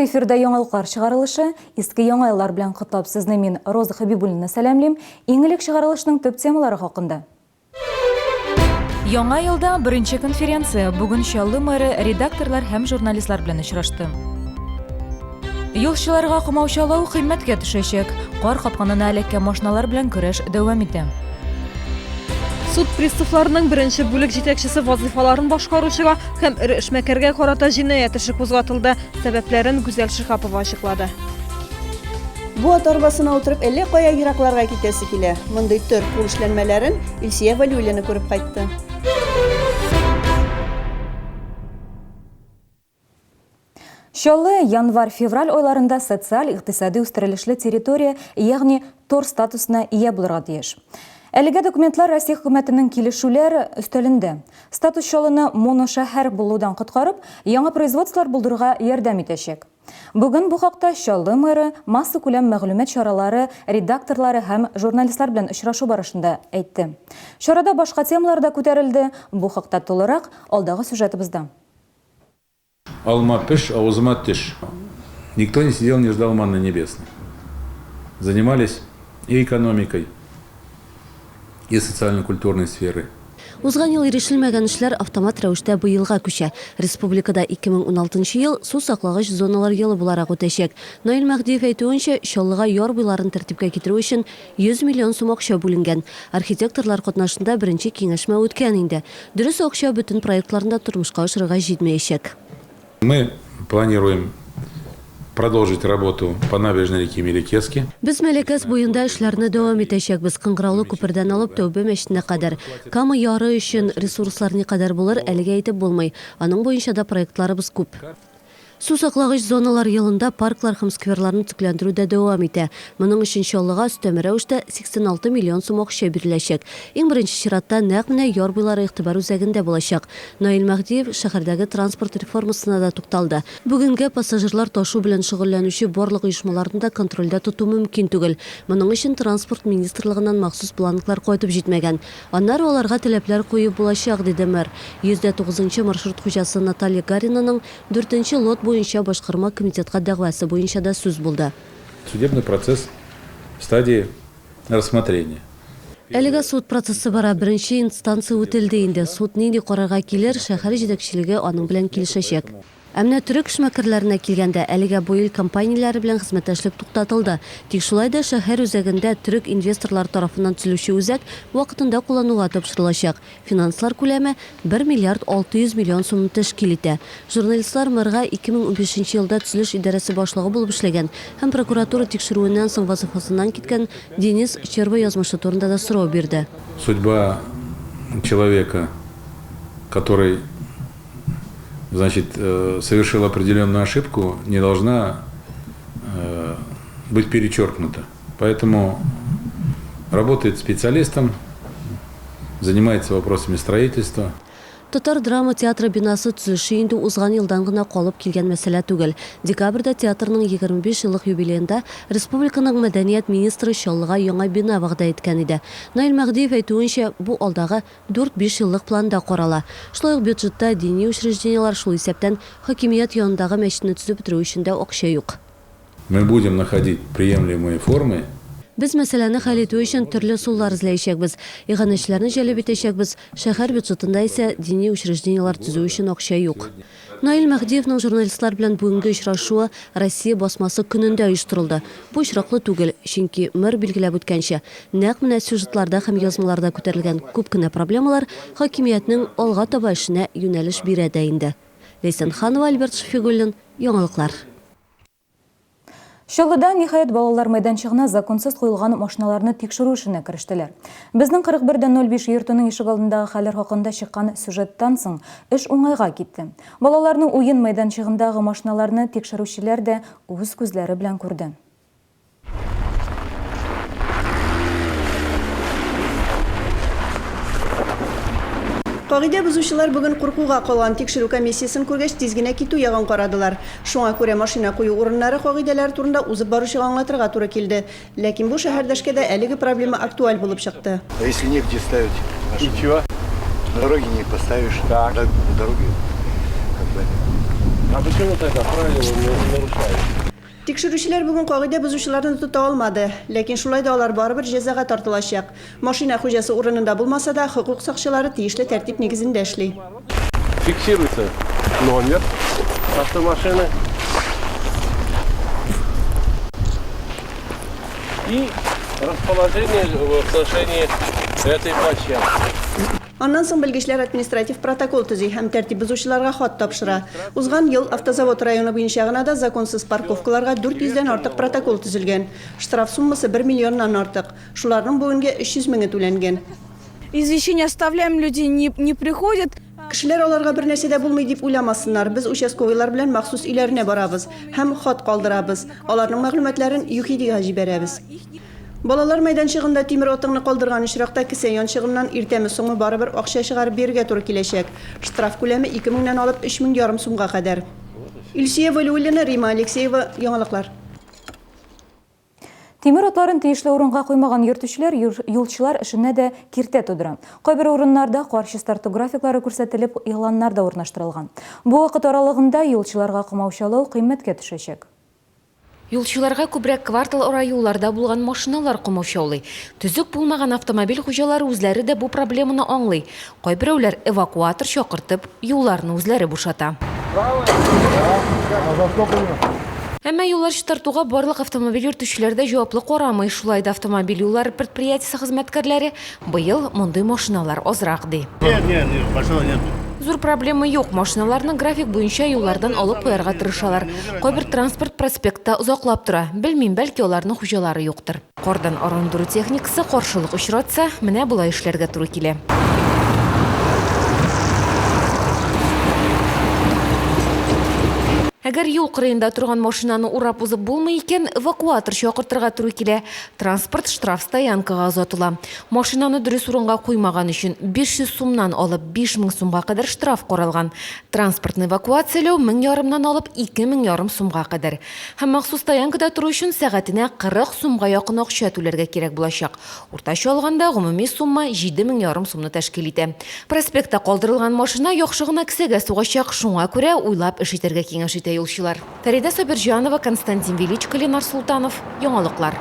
Туры эфирда яңалыклар чыгарылышы. Иске яңа еллар белән котлап сезне мин, Роза Хәбибуллина сәламлим. Иң элек чыгарылышның төп темалары хакында. Яңа елда беренче конференция. Бүген Чаллы мэры редакторлар һәм журналистлар белән очрашты. Юлчыларга комаучалау кыйммәткә төшәчәк. Кар капканына эләккән машиналар белән көрәш дәвам итә. Суд приставларының беренче бүлек җитәкчесе вазыйфаларын башкаручыга һәм эре эшмәкәргә карата җинаять эше кузгатылды. Сәбәпләрен Гүзәл Шиһапова ачыклады. Бу ат арбасына утырып әллә кая еракларга китәсе килә. Мондый төр кул эшләнмәләрен Илсөя Вәлиуллина күреп кайтты. Чаллы январь-февраль айларында социаль-икътисади үстерелешле территория, ягъни ТОР статусына ия булырга тиеш. Әлегә документлар Россия хөкүмәтенең килешүләр өстәлендә. Статус Чаллыны моношәһәр булудан коткарып, яңа производстволар булдыруга ярдәм итәчәк. Бүген бу хакта Чаллы мэры массакүләм мәгълүмат чаралары редакторлары һәм журналистлар белән очрашу барышында әйтте. Чарада башка темалар да күтәрелде, бу хакта тулырак алдагы сюжетыбызда. Алма пеш, авызыма төш. Никто не сидел, не ждал манны небесной. Занимались и экономикой, и социально-культурной сферой. Узган ел ирешелмәгән эшләр автомат рәвештә быелга күчә. Республикада 2016 ел су саклагыч зоналар елы буларак үтәчәк. Наил Мәһдиев әйтүенчә, Чаллыга яр буйларын тәртипкә китерү өчен 100 миллион сум акча бүленгән. Архитекторлар катнашында беренче киңәшмә үткән инде. Дөрес, акча бөтен проектларны да тормышка ашырырга җитмәячәк. Мы планируем продолжить работу по набережной реки Мелекесски. Без Мәләкәс буенда эшләрне дәвам итәчәкбез, Кыңгыраулы күпердән алып Тәүбә мәчетенә кадәр. Кама яры өчен ресурслар никадәр булыр, әлегә әйтеп булмый. Аның буенча да проектларыбыз күп. Су саклагыч зоналар елында парклар һәм скверларны төзекләндерү дә дәвам итә. Моның өчен Чаллыга өстәмә рәвештә 86 миллион сум акча биреләчәк. Иң беренче чиратта нәкъ менә яр буйлары игътибар үзәгендә булачак. Наил Мәһдиев шәһәрдәге транспорт реформасына да тукталды. Бүгенгә пассажирлар ташу белән шөгыльләнүче барлык оешмаларны да контрольдә тоту мөмкин түгел. Моның өчен Транспорт министрлыгыннан махсус бланклар кайтып җитмәгән. Аннары аларга таләпләр куеп булачак, диде мэр. 109 нчы маршрут хуҗасы Наталья Гаринаның дүртенче лот буенча башкарма комитетка дәгъвасы буенча да сүз булды. Судебный процесс в стадии рассмотрения. Әлегә суд процессы бара, беренче инстанция үтелде инде. Суд нинди карарга килер, шәһәр җитәкчелеге аның белән килешәчәк. Ә менә төрек эшмәкәрләренә килгәндә, әлегә бу ил компанияләре белән хезмәттәшлек туктатылды. Тик шулай да шәһәр үзәгендә төрек инвесторлары тарафыннан төзелүче үзәк вакытында куллануга тапшырылачак. Финанслар күләме 1 миллиард 600 миллион сумны тәшкил итә. Журналистлар мэрга 2015 нче елда төзелеш идарәсе башлыгы булып эшләгән һәм прокуратура тикшерүеннән соң вазыйфасыннан киткән Денис Щерба язмышы турында да сорау бирде. Судьба человека, который значит, совершил определенную ошибку, не должна быть перечеркнута. Поэтому работает специалистом, занимается вопросами строительства. Татар драма театры бинасы төзелеше инде узган елдан гына калып килгән мәсьәлә түгел. Декабрьдә театрның 25 еллык юбилеенда республиканың мәдәният министры Чаллыга яңа бина вәгъдә иткән иде. Наил Мәһдиев әйтүенчә, бу алдагы Дүрт-биш еллык планда карала. Шулай ук бюджетта дини учреждениеләр, шул исәптән хакимият янындагы мәчетне төзеп бетерү өчен дә акча юк. Мы будем находить приемлемые формы. Без мәсьәләне хәл итү өчен төрле ысуллар эзләячәкбез. Иганәчеләрне җәлеп итәчәкбез. Шәһәр бюджетында исә дини учреждениеләр төзү өчен акча юк. Наил Мәһдиевның журналистлар белән бүгенге очрашуы Россия басмасы көнендә оештырылды. Бу очраклы түгел, чөнки мэр билгеләп үткәнчә, нәкъ менә сюжетларда һәм язмаларда күтәрелгән күп кенә проблемалар хакимиятнең алга таба эшенә юнәлеш бирә дә инде. Ләйсән Ханова, Альберт Шәфигуллин, Яңалыклар. Чаллыда, ниһаять, балалар мәйданчыгына законсыз куелган машиналарны тикшерү эшенә керештеләр. Безнең 41 дә 05 йортының ишегалдындагы хәлләр хакында чыккан сюжеттан соң эш уңайга китте. Балаларның уен мәйданчыгындагы машиналарны тикшерүчеләр дә үз күзләре белән күрде. Кагыйдә бозучылар бүген куркуга калган. Тикшерү комиссиясен күргәч, тиз генә китү ягын карадылар. Шуңа күрә машина кую урыннары кагыйдәләре турында узып баручыга аңлатырга туры килде. Ләкин бу шәһәрдәшкә дә әлеге проблема актуаль булып чыкты. А если негде ставить машину? И чё? На дороге не поставишь. Так. На дороге как бы. А почему тогда правила не нарушаете? Тикшерүчеләр бүген кагыйдә бозучыларны тота алмады. Ләкин шулай да алар барыбер җәзага тартылачак. Машина хуҗасы урынында булмаса да, хокук сакчылары тиешле тәртип нигезендә эшли. Фиксируется номер автомашины и расположение в отношении этой площадки. Аннан соң белгечләр административ протокол төзи һәм тәртип бозучыларга хат тапшыра. Узган ел Автозавод районы буенча гына да законсыз парковкаларга 400 дән артык протокол төзелгән. Штраф суммасы 1 миллионнан артык. Шуларның бүгенгә 300 меңе түләнгән. Извещение оставляем, люди не приходят. Кешеләр аларга бер нәрсә дә булмый дип уйламасыннар. Без участковыйлар белән махсус өйләренә барабыз һәм хат калдырабыз. Аларның мәгълүматларын ЮХИДИга җибәрәбез. Балалар мәйданчыгында тимер атыңны калдырган очракта кесә янчыгыннан иртәме-соңмы барыбер акча чыгарып бирергә туры киләчәк. Штраф күләме 2 меңнән алып 3 мең ярым сумга кадәр. Илсөя Вәлиуллина, Рима Алексеева, Яңалыклар. Тимер атларын тиешле урынга куймаган йөртүчеләр юлчылар эшенә дә киртә тудыра. Кайбер урыннарда кар чистарту графиклары күрсәтелеп, игъланнар да урнаштырылган. Бу вакыт аралыгында юлчыларга комаучалау кыйммәткә төшәчәк. Юлчыларга күбрәк квартал ара юлларда булган машиналар комаучаулый. Төзек булмаган автомобиль хуҗалары үзләре дә бу проблеманы аңлый. Кайберәүләр эвакуатор чакыртып, юлларны үзләре бушата. Әмма юллар чистартуга барлык автомобиль йөртүчеләр дә җаваплы карамый. Шулай да автомобиль юллары предприятиесе хезмәткәрләре быел мондый машиналар азрак ди. Нет, нет, нет, большого нет. Зур проблема юк. Машиналарны график буенча юллардан алып куярга тырышалар. Кайбер транспорт проспектта озаклап тора. Белмим, бәлки аларның хуҗалары юктыр. Кардан арындыру техникасы каршылык очратса, менә болай эшләргә туры килә. Әгәр юл кырыенда торган машинаны урап узып булмый икән, эвакуатор чакыртырга туры килә. Транспорт штраф стоянкага озатыла. Машинаны дөрес урынга куймаган өчен 500 сумнан алып 5000 сумга кадәр штраф каралган. Транспортны эвакуацияләү мең ярымнан алып ике мең ярым сумга кадәр. Һәм махсус стоянкада тору өчен сәгатенә 40 сумга якын акча түләргә кирәк булачак. Уртача алганда гомуми сумма җиде мең ярым сумны тәшкил итә. Проспектта калдырылган машина яхшы гына кесәгә сугачак, шуңа күрә уйлап эш итәргә киңәш итә юлчылар. Фәридә Сабирҗанова, Константин Величко, Ленар Султанов. Яңалыклар.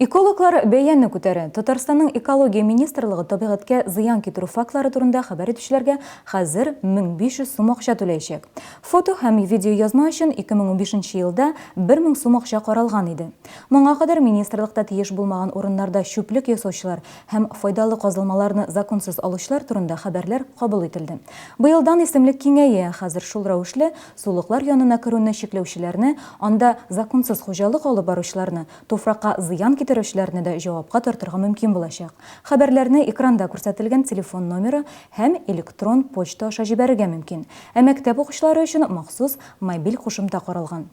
Экологлар бәяне күтәрә. Татарстанның экология министрлыгы табигатькә зыян китерү фактлары турында хәбәр итүчеләргә хәзер 1500 сум акча түләячәк. Фото һәм видеоязма өчен 2015 елда 1000 сум акча каралган иде. Моңа кадәр министрлыкта тиеш булмаган урыннарда чүплек ясаучылар һәм файдалы казылмаларны законсыз алучылар турында хәбәрләр кабул ителде. Быелдан исемлек киңәя. Хәзер шул рәвешле сулыклар янына керүне чикләүчеләрне, анда законсыз хуҗалык алып баручыларны, туфракка зыян китерүчеләрне дә җавапка тартырга мөмкин булачак. Хәбәрләрне экранда күрсәтелгән телефон номеры һәм электрон почта аша җибәрергә мөмкин. Ә мәктәп укучылары өчен махсус мобиль кушымта каралган.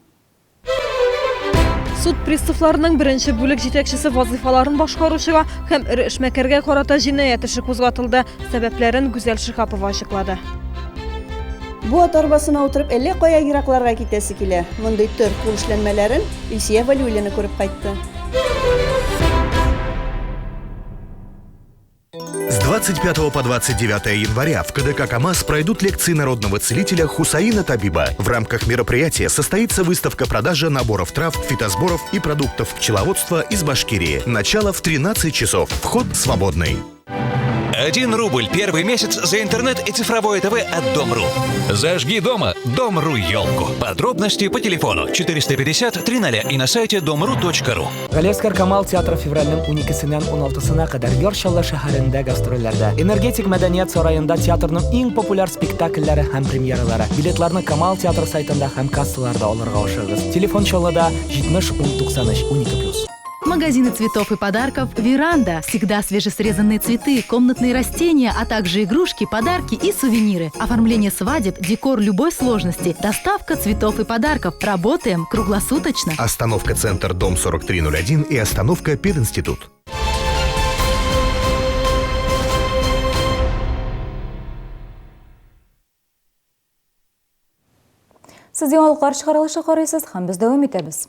Суд приставларының беренче бүлек җитәкчесе вазыйфаларын башкаручыга һәм эре эшмәкәргә карата җинаять эше кузгатылды. Сәбәпләрен Гүзәл Шиһапова ачыклады. Бу ат арбасына утырып әллә кая еракларга китәсе килә. Мондый төр кул эшләнмәләрен Илсөя Вәлиуллина күреп кайтты. С 25 по 29 января в КДК КАМАЗ пройдут лекции народного целителя Хусаина Табиба. В рамках мероприятия состоится выставка-продажа наборов трав, фитосборов и продуктов пчеловодства из Башкирии. Начало в 13 часов. Вход свободный. 1 рубль первый месяц за интернет и цифровое ТВ от Дом.ру. Зажги дома Дом.ру елку. Подробности по телефону 450 300 и на сайте дом.ру точка ру. Галиәсгар Камал театры февральнең уникесеннән уналтысына кадәр Яр Чаллы шәһәрендә гастрольләрдә. Энергетик мәдәният сараенда театрның иң популяр спектакльләре һәм премьералары. Билетларны Камал театры сайтында һәм кассаларда алырга ашыгыгыз. Телефон Чаллыда 70 10 93 12 плюс. Магазины цветов и подарков «Веранда». Всегда свежесрезанные цветы, комнатные растения, а также игрушки, подарки и сувениры. Оформление свадеб, декор любой сложности, доставка цветов и подарков. Работаем круглосуточно. Остановка «Центр», дом 4301 и остановка «Пединститут». Сез яңалыклар чыгарылышы карыйсыз һәм без дәвам итәбез.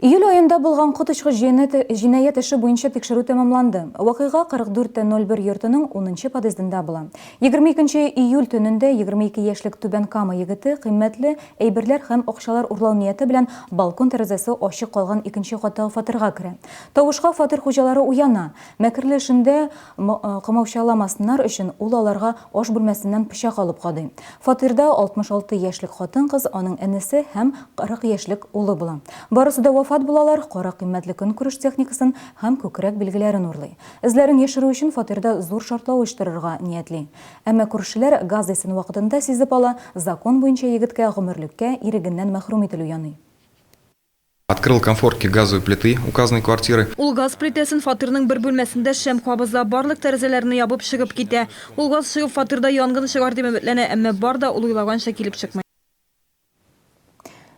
Июль аенда булган коточкыч җинаять эше буенча тикшерү тәмамланды. Вакыйга 44 тә 01 йортының унынчы подъездында була. 22 июль төнендә 22 яшьлек Түбән Кама егете кыйммәтле әйберләр һәм акчалар урлау нияте белән балкон тәрәзәсе ачык калган икенче каттагы фатирга керә. Тавышка фатир хуҗалары уяна. Мәкерле эшендә комаучаламасыннар өчен ул аларга аш бүлмәсеннән пычак алып кадый. Фатирда 66 яшьлек хатын-кыз, аның энесе һәм 40 яшьлек улы була. Барысы да вафат булалар, карак кыйммәтле көнкүреш техникасын һәм күкрәк билгеләрен урлый. Эзләрен яшерү өчен фатирда зур шартлау оештырырга ниятли. Әмма күршеләр газ исен вакытында сизеп ала, закон буенча егеткә гомерлеккә ирегеннән мәхрүм ителү яный. Открыл конфорки газовой плиты указанной квартиры. Ул газ плитәсен фатирның бер бүлмәсендә шәм кабыза, барлык тәрәзәләрне ябып чыгып китә. Ул газ чыгып фатирда янгын чыгар дип өметләнә, әмма бар да ул уйлаганча килеп чыкмый.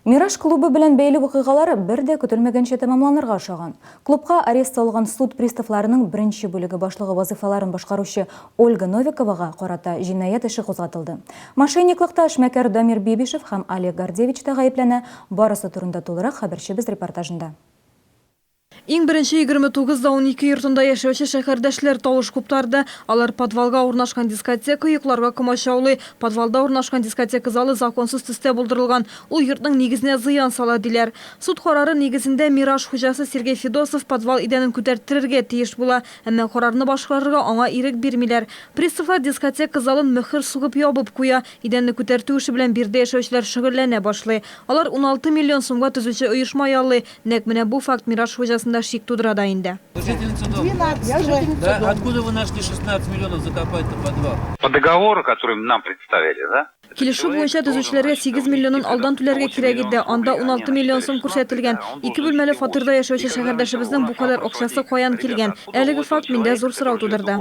Мираж клубы белән бәйле вакыйгалар бер дә көтелмәгәнчә тәмамланырга ошаган. Клубка арест салган суд приставларының беренче бүлеге башлыгы вазыйфаларын башкаручы Ольга Новиковага карата җинаять эше кузгатылды. Мошенниклыкта эшмәкәр Дамир Бибишев һәм Олег Гордевич та гаепләнә. Барысы турында тулырак хәбәрчебез репортажында. Иң беренче 29 да 12 йортында яшәүче шәһәрдәшләр тавыш куптарды. Алар подвалга урнашкан дискотека йокларга комачаулый. Подвалда урнашкан дискотека залы законсыз төстә булдырылган. Ул йортның нигезенә зыян сала, диләр. Суд карары нигезендә Мираж хуҗасы Сергей Федосов подвал идәнен күтәрттерергә тиеш була. Әмма карарны башкарырга аңа ирек бирмиләр. Приставлар дискотека залын мөһер сугып ябып куя. Идәнне күтәртү эше белән биредә яшәүчеләр шөгыльләнә башлый. Алар 16 миллион сумга төзүче оешма яллый. Нәкъ менә бу факт Мираж хуҗасында шик тудыра да инде. Вы жительница дома? Я жительница Да? дома. Откуда вы нашли 16 миллионов закопать-то подвал? По договору, который нам представили, да? Килешү буенча төзүчеләргә 8 миллионын алдан түләргә кирәк иде. Анда 16 миллион сум күрсәтелгән. Ике бүлмәле фатирда яшәүче шәһәрдәшебезнең бу кадәр акчасы каян килгән? Әлеге факт миндә зур сорау тудырды.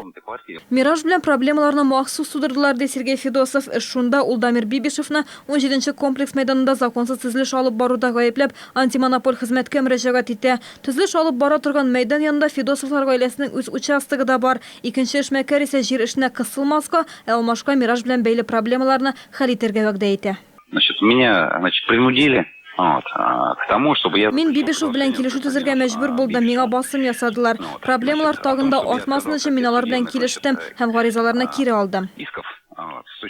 Мираж белән проблемаларны махсус тудырдылар, ди Сергей Федосов. Эш шунда, ул Дамир Бибишевны унҗиденче комплекс мәйданында законсыз төзелеш алып баруда гаепләп, антимонополь хезмәткә мөрәҗәгать итә. Төзелеш алып бара торган мәйдан янында Федосовлар гаиләсенең үз участогы да бар. Икенче эшмәкәр исә җир эшенә кысылмаска, ә алмашка Мираж белән бәйле проблемаларны хәл итәргә вәгъдә итә. Значит, меня, значит, принудили, вот, к тому, чтобы я... Мин Бибишев белән килешү төзергә мәҗбүр булдым, миңа басым ясадылар. Проблемалар тагын да артмасын өчен мин алар белән килештем һәм гаризаларны кире алдым.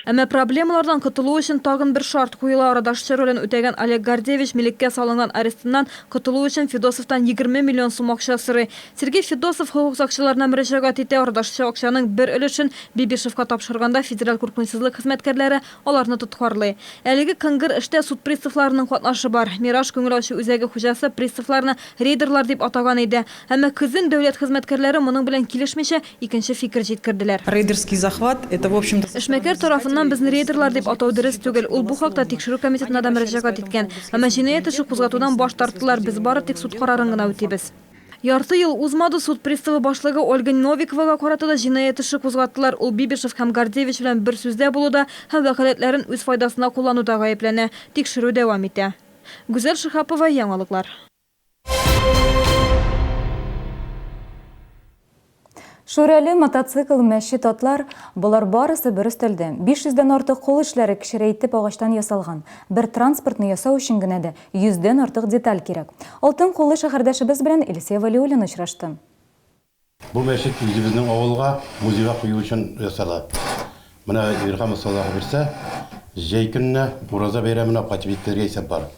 Әмма проблемалардан котылу өчен тагын бер шарт куела, арадашчы ролен үтәгән Олег Гордеевич милеккә салынган арестыннан котылу өчен Федосовтан 20 миллион сум акча сорый. Сергей Федосов хокук сакчыларына мөрәҗәгать итә, арадашчы акчаның бер өлешен Бибишевка тапшырганда федераль куркынычсызлык хезмәткәрләре аларны тоткарлый. Әлеге кыңгыр эштә суд приставларының катнашы бар. Мираж күңел ачу үзәге хуҗасы приставларны рейдерлар дип атаган иде. Әмма көзен дәүләт хезмәткәрләре моның белән килешмичә, икенче фикер җиткерделәр. Рейдерский захват, это, в общем-то... Эшмәкәр тарафыннан безне рейдерлар дип атау дөрес түгел. Ул бу хакта Тикшерү комитетына да мөрәҗәгать иткән. Әмма җинаять эше кузгатудан баш тарттылар, без бары тик суд карарын гына үтибез. Ярты ел узмады, суд приставы башлыгы Ольга Новиковага карата да җинаять эше кузгаттылар. Ул Бибишев һәм Гордеевич белән бер сүздә булуда һәм вәкаләтләрен үз файдасына куллануда гаепләнә. Тикшерү дәвам итә. Гүзәл Шиһапова, Яңалыклар. Шүрәле, мотоцикл, мәчет, атлар, болар барысы бер өстәлдә. 500 дән артык кул эшләре кечерәйтеп агачтан ясалган. Бер транспортны ясау өчен генә дә 100 дән артык деталь кирәк. Алтын куллы шәһәрдәшебез белән Илсөя Вәлиуллина очрашты. Бу мәчет үзебезнең авылга, музейга кую өчен ясала. Менә Илһам Аллаһы бирсә, җәй көненә, Ураза бәйрәменә кайтып җиткерергә исәп бар.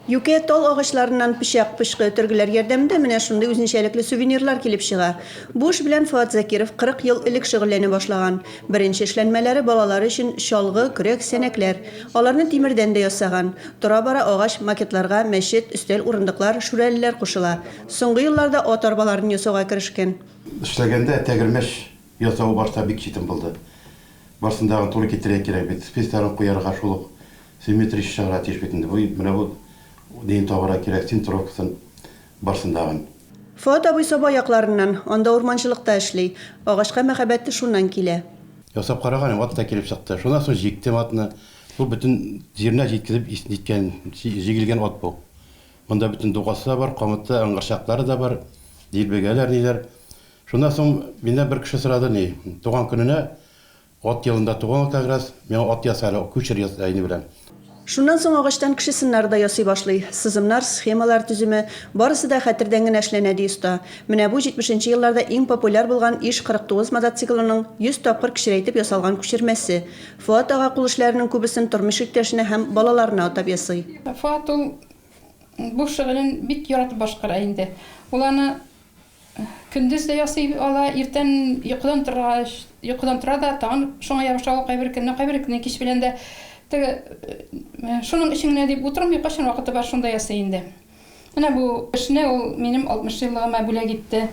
Юкә, тал агачларыннан пычак, пычкы, өтергеләр ярдәмендә менә шундый үзенчәлекле сувенирлар килеп чыга. Бу эш белән Фоат Закиров 40 ел элек шөгыльләнә башлаган. Беренче эшләнмәләре балалары өчен чалгы, көрәк, сәнәкләр. Аларны тимердән дә ясаган. Тора-бара агач макетларга мәчет, өстәл, урындыклар, шүрәлеләр кушыла. Соңгы елларда ат арбаларын ясауга керешкән. Эшләгәндә тәгәрмәч ясавы башта бик читен булды. Барсын тагын туры китерергә кирәк бит. Спецларын куярга шул ук симметрия чыгарга тиеш бит инде. Бу менә бу неен табарга кирәк, центровкасын, барсын тагын. Фоат абый Саба якларыннан, анда урманчылыкта эшли. Агачка мәхәббәте шуннан килә. Ясап караган идем, ат та килеп чыкты. Шуннан соң җиктем атны. Бу бөтен җиренә җиткезеп җиткән, җигелгән ат бу. Монда бөтен дугасы да бар, камыты, ыңгырчаклары да бар, дилбегәләр, ниләр. Шуннан соң миннән бер кеше сорады, ни, туган көненә, ат елында туган ул как раз, миңа ат яса әле, кучер яса әни белән. Шуннан соң агачтан кеше сыннары да ясый башлый. Сызымнар, схемалар төземе, барысы да хәтердән генә эшләнә, ди оста. Менә бу 70 нче елларда иң популяр булган Иж-49 мотоциклының 100 тапкыр кечерәйтеп ясалган күчермәсе. Фоат ага кул эшләренең күбесен тормыш иптәшенә һәм балаларына атап ясый. Фоат ул бу шөгылен бик яратып башкара инде. Ул аны Көндез дә ясый ала, иртән йокыдан торгач, йокыдан тора да, тагын шуңа ябыша ул кайбер көнне, кайбер көнне кич белән дә. Теге шуның өчен генә дип утырмый, кайчан вакыты бар, шунда ясый инде. Менә бу эшне ул минем 60 еллыгыма бүләк итте.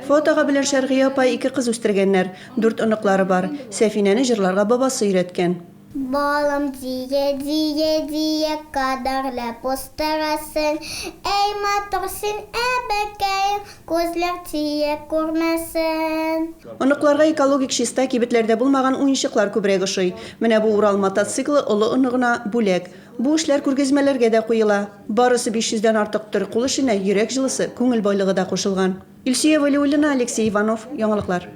Фоат ага белән Шәргыя апа ике кыз үстергәннәр, дүрт оныклары бар. Сәфинәне җырларга бабасы өйрәткән. Балам дия, дия, дия кадерле постырасың, Әй матур син, әбекәем, күзләр тия күрмәсен. Оныкларга экологик чиста, кибетләрдә булмаган уенчыклар күбрәк ошый. Менә бу Урал мотоциклы олы оныгына бүләк. Бу эшләр күргәзмәләргә дә куела. Барысы 500 дән артык төр кул эшенә йөрәк җылысы, күңел байлыгы да кушылган. Илсөя Вәлиуллина, Алексей Иванов, Яңалыклар.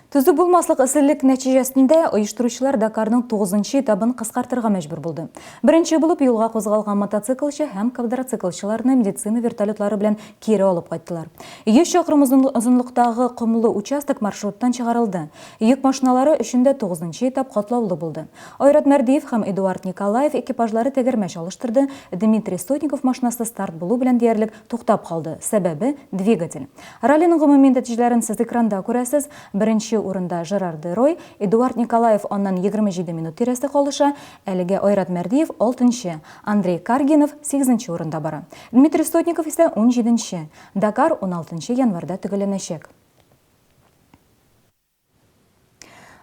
Төзеп булмаслык эсселек нәтиҗәсендә оештыручылар Дакарның тугызынчы этабын кыскартырга мәҗбүр булды. Беренче булып юлга кузгалган мотоциклчы һәм квадроциклчыларны медицина вертолетлары белән кире алып кайттылар. 100 чакрым озынлыктагы комлы участок маршруттан чыгарылды. Йөк машиналары өчен дә тугызынчы этап катлаулы булды. Айрат Мәрдиев һәм Эдуард Николаев экипажлары тәгәрмәч алыштырды, Дмитрий Сотников машинасы старт булу белән диярлек туктап калды. Сәбәбе, двигатель. Раллиның гомуми нәтиҗәләрен сез экранда күрәсез. Беренче урында Жерар де Рой, Эдуард Николаев аннан 27 минут тирәсе калыша. Әлегә Айрат Мәрдиев, алтынчы, Андрей Каргинов сигезенче урында бара. Дмитрий Сотников исә унҗиденче. Дакар уналтынчы январьда төгәлләнәчәк.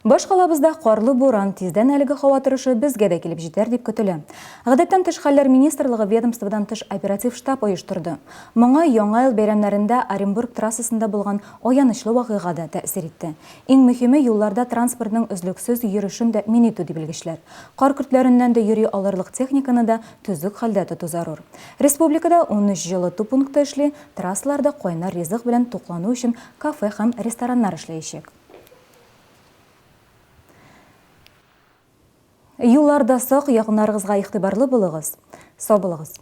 Башкалабызда карлы буран, тиздән әлеге һава торышы безгә дә килеп җитәр дип көтелә. Гадәттән тыш хәлләр министрлыгы ведомстводан тыш оператив штаб оештырды. Моңа Яңа ел бәйрәмнәрендә Оренбург трассасында булган аянычлы вакыйга да тәэсир итте. Иң мөһиме, юлларда транспортның өзлексез йөрешен тәэмин итү, ди белгечләр. Кар көртләреннән дә йөри алырлык техниканы да төзек хәлдә тоту зарур. Республикада 13 җылыту пункты эшли, трассаларда кайнар ризык белән туклану өчен кафе һәм рестораннар эшләячәк. Юлларда сак, якыннарыгызга игътибарлы булыгыз. Сау булыгыз.